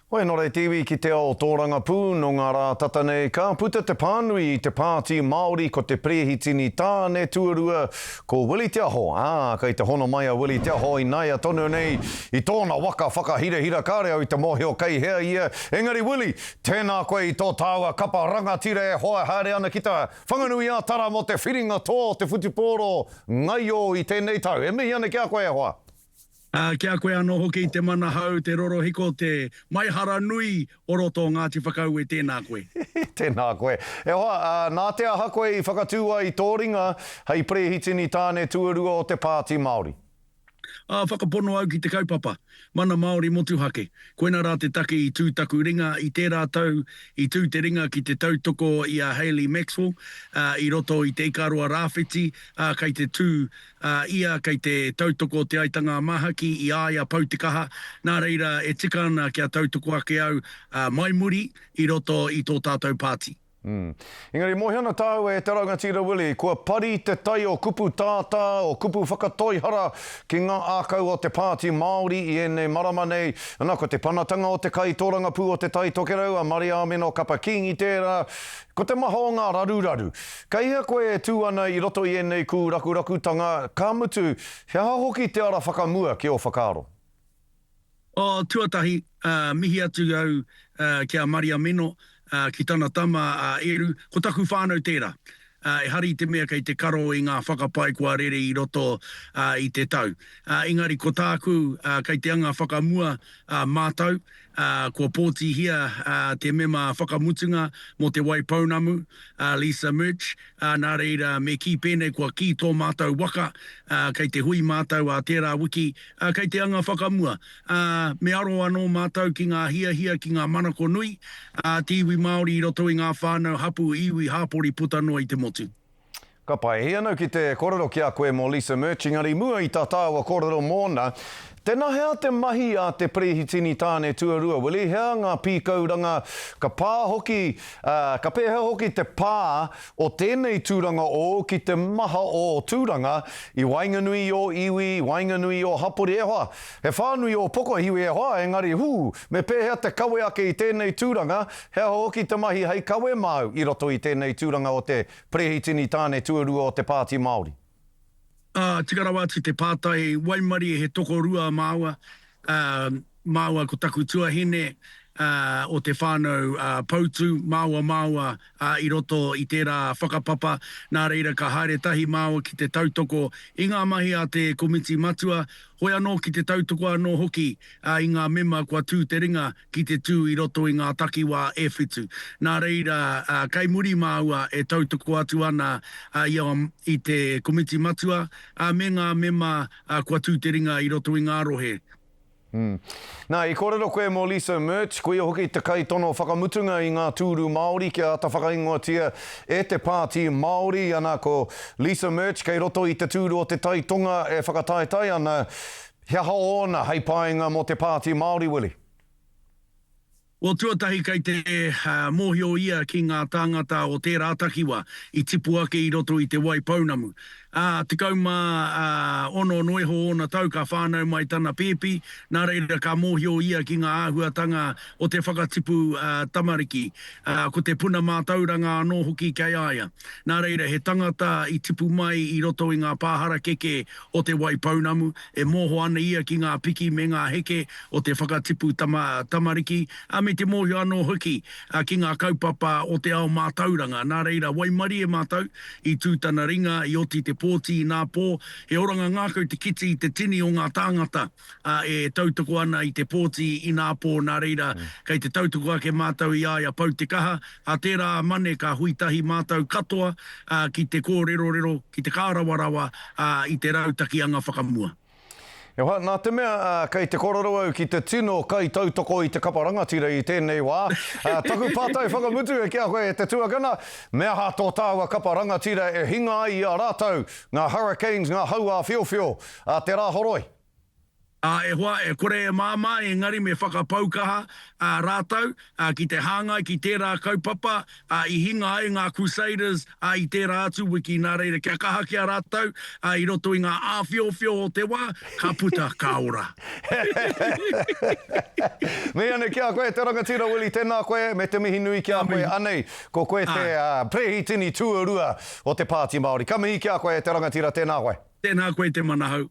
Hoi nō reira te iwi ki te ao tōrangapū, nō ngā rā tata nei ka puta te pānui i te Pāti Māori ko te Perehitini tāne tuarua ko Willie Te Aho, ā, kei te hono mai a Willie Te Aho ināia tonu nei i tōna waka whakahirahira kāre au i te mōhio kei hea ia, engari Willie, tēnā koe i tō tāua kapa rangatira e hoa haere ana ki te Whanganui-ā-Tara mō te whiringa toa o te whutupōro ngaio i tēnei tau. E mihi ana ki a koe e hoa. Ā, ki a koe anō hoki te manahau, te rorohiko, te maihara nui o roto o Ngāti Whakaue, tēnā koe. Tēnā koe. E hoa, ā, nā te aha koe i whakatū ai i tō ringa hei perehitini tāne tuarua o te Pāti Māori? Ā, whakapono au ki te kaupapa, mana Māori motuhake. Koina rā te take i tū taku ringa i tērā tau, i tū te ringa ki te tautoko i a Hayley Maxwell, ā, i roto i Te Ikaroa Rāwhiti, ā, kei te tū ā, ia kei te tautoko Te Aitanga-a-Māhaki i a ia pau te kaha, nā reira e tika ana kia tautoko ake au mai muri i roto i tō tātou pāti. Mm. Engari mōhio ana tāua e te rangatira Willie, kua pari te tai o kupu tātā, o kupu whakatoihara ki ngā ākau o te Pāti Māori i ēnei marama nei. Ana, ko te panatanga o te kaitōrangapū o Te Tai Tokerau, a Mariāmino Kapa Kīngi tērā, ko te maha o ngā raruraru. Kei hea koe e tū ana i roto i ēnei kūrakurakutanga, ka mutu, he aha hoki te ara whakamua ki ō whakaaro? Oh, tuatahi, mihi atu au ki a Mariameno, ki tana tama a Eru, ko taku whānau tērā. Ehara i te mea kei te karo i ngā whakapae kua rere i roto i te tau. Engari ko tāku, kei te anga whakamua mātou, ā, kua pōtihia te mema whakamutunga mō Te Wai Pounamu, a Lisa Murch, ā, nā reira me kī pēnei kua kī tō mātou waka, ā, kei te hui mātou ā tērā wiki, ā, kei te anga whakamua, ā, me aro anō mātou ki ngā hiahia, ki ngā manako nui a te iwi Māori i roto i ngā whānau, hapū, iwi, hāpori puta noa i te motu. Ka pai. Hei anau ki te korero ki a koe mō Lisa Murch, engari mua i tā tāua kōrero mōna, tena hea te mahi a te Perehitini tāne tuarua, Willie, hea ngā pīkauranga, ka pā hoki, ā, ka pēhea hoki te pā o tēnei tūranga ōu ki te maha o ō tūranga i waenganui i ō iwi, i waenganui i ō hapori, e hoa, he whānui ō pokohiwi e hoa, engari, hū, me pēhea te kawe ake i tēnei tūranga, he aha hoki te mahi hei kawe māu i roto i tēnei tūranga o te Perehitini tāne tuarua o te Pāti Māori. Ā, tika rawa atu te pātai, waimarie he tokorua māua, ā, māua ko taku tuahine, ā, o te whānau Poutu, māua māua, ā, i roto i tērā whakapapa, nā reira ka haere tahi māua ki te tautoko i ngā mahi a te komiti matua, hoi anō ki te tautoko anō hoki, ā, i ngā mema kua tū te ringa ki te tū i roto i ngā takiwā e whitu. Nā reira, kei muri māua e tautoko atu ana i a, i te Komiti Matua, me ngā mema kua tū te ringa i roto i ngā rohe. Nā, i kōrero koe mō Lisa Murch, koia hoki te kaitono whakamutunga i ngā tūru Māori kia āta whakaingoatia e te Pāti Māori. Ana, ko Lisa Murch kei roto i te tūru o Te Tai Tonga e whakataetae ana. He aha ōna hei painga mō te Pāti Māori, Willie? Well, tuatahi kei te mōhio ia ki ngā tāngata o tērā takiwa i tipu ake i roto i Te Wai Pounamu. Ā, 16 noa iho ōna tau ka whānau mai tana pēpi, nā reira ka mōhio ia ki ngā āhuatanga o te whakatipu tamariki. Ā, ko te puna mātauranga anō hoki kei a ia. Nā reira, he tangata i tipu mai i roto i ngā pā harakeke o Te Wai Pounamu, e mōho ana ia ki ngā piki me ngā heke o te whakatipu tama, tamariki, ā, me te mōhio anō hoki ki ngā kaupapa o te ao mātauranga. Nā reira, waimarie mātou, i tū tana ringa, i oti te pōti inā pō, he oranga ngākau te kite i te tini o ngā tāngata e tautoko ana i te pōti inā pō, nā reira, kei te tautoko ake mātou i a ia pau te kaha, Ā tērā Mane ka hui tahi mātou katoa ki te kōrerorero, ki te kārawarawa i te rautaki anga whakamua. E hoa, nā te mea kei te kōrero au ki te tino kaitautoko i te kapa rangatira i tēnei wā, taku pātai whakamutu e ki a koe e te tuakana, me aha tō tāua kapa rangatira e hinga ai i a rātou ngā Hurricanes, ngā hau āwhiowhio a te Rāhoroi? Ā, e hoa, e kore e māmā, engari me whakapau kaha, ā, rātou, ā, ki te hāngai ki tērā kaupapa, ā, i hinga ai ngā Crusaders, ā, i tērā atu wiki, nā reira, kia kaha ki a rātou, ā, i roto i ngā āwhiowhio o te wā, ka puta, ka ora. Mihi ana ki a koe te rangatira Willie, tēnā koe, me te mihi nui ki a koe, anei, ko koe te, ā, Perehitini tuarua o te Pāti Māori. Ka mihi ki a koe e te rangatira, tēnā koe. Tēnā koe te manahau.